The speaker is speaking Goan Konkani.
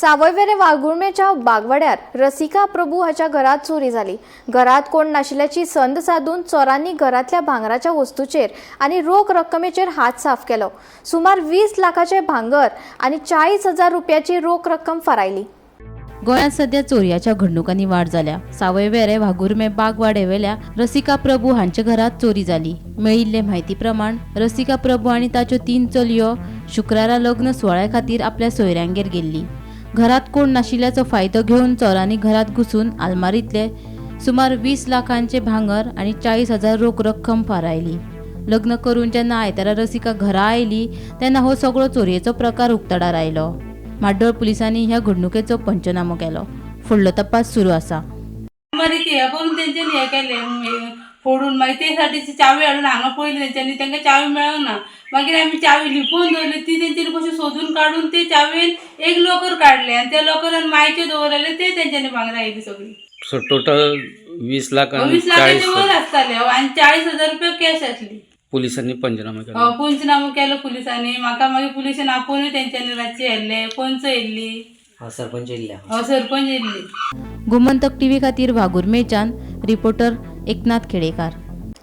सावयवेरें वाघुर्मेच्या बागवाड्यार रसिका प्रभू हाच्या घरात चोरी जाली. घरात कोण नाशिल्ल्याची संद साधून चोरांनी घरातल्या भांगराच्या वस्तूचेर आनी रोख रक्कमेचेर हात साफ केलो. सुमार 20 लाखाचे भांगर आनी 40,000 रुपयाची रोख रक्कम फारायली. गोंयांत सध्या चोरयाच्या घडणुकांनी वाड जाल्या. सावयवेरें वाघुर्मे बागवाडेवेल्या रसिका प्रभू हांच्या घरात चोरी जाली. मेळिल्ले म्हायती प्रमाण रसिका प्रभू आनी ताच्यो 3 चलयो शुक्रारा लग्न सुवाळ्या खातीर आपल्या सोयऱ्यांगेर गेल्ली. घरात कोण नाशिल्ल्याचो फायदो घेवन चोरांनी घरात घुसून आलमारींतले सुमार 20 लाखांचे भांगर आनी 40,000 रोख रक्कम फारायली. लग्न करून जेन्ना आयतारा रसिका घरा आयली तेन्ना हो सगळो चोरयेचो प्रकार उक्ताडार आयलो. म्हाड्डोळ पुलिसांनी ह्या घडणुकेचो पंचनामो केलो. फुडलो तपास सुरू आसा. मागीर ते हे करून तेंच्यांनी हे केलें फोडून, मागीर ते साठी चावी हाडून हांगा पयली तेंच्यांनी, तांकां चावी मेळना. मागीर आमी चावी लिपोवन दवरली, ती तेंच्यांनी कशी सोदून काडून ते चावयेन एक लॉकर काडले आनी त्या लॉकरान मायचे दवरलेले ते तेंच्यांनी भांगरां आयली सगळी. सो टोटल 20 लाख आणि 20 लाखाचे 40 वर आसताले आनी 40,000 रुपया कॅश आसली. पोलिसांनी पंचनामा केला. हय, पंचनामो केलो पुलिसांनी. म्हाका मागीर पुलिशेन आपोवनूय तेंच्यांनी रातची येयल्ले, पंच येयल्ली. सरपंच येयल्ले. हय, सरपंच येयल्ली. गोमंतक टीव्ही खातीर वाघुर्मेच्यान रिपोर्टर एकनाथ खेडेकार.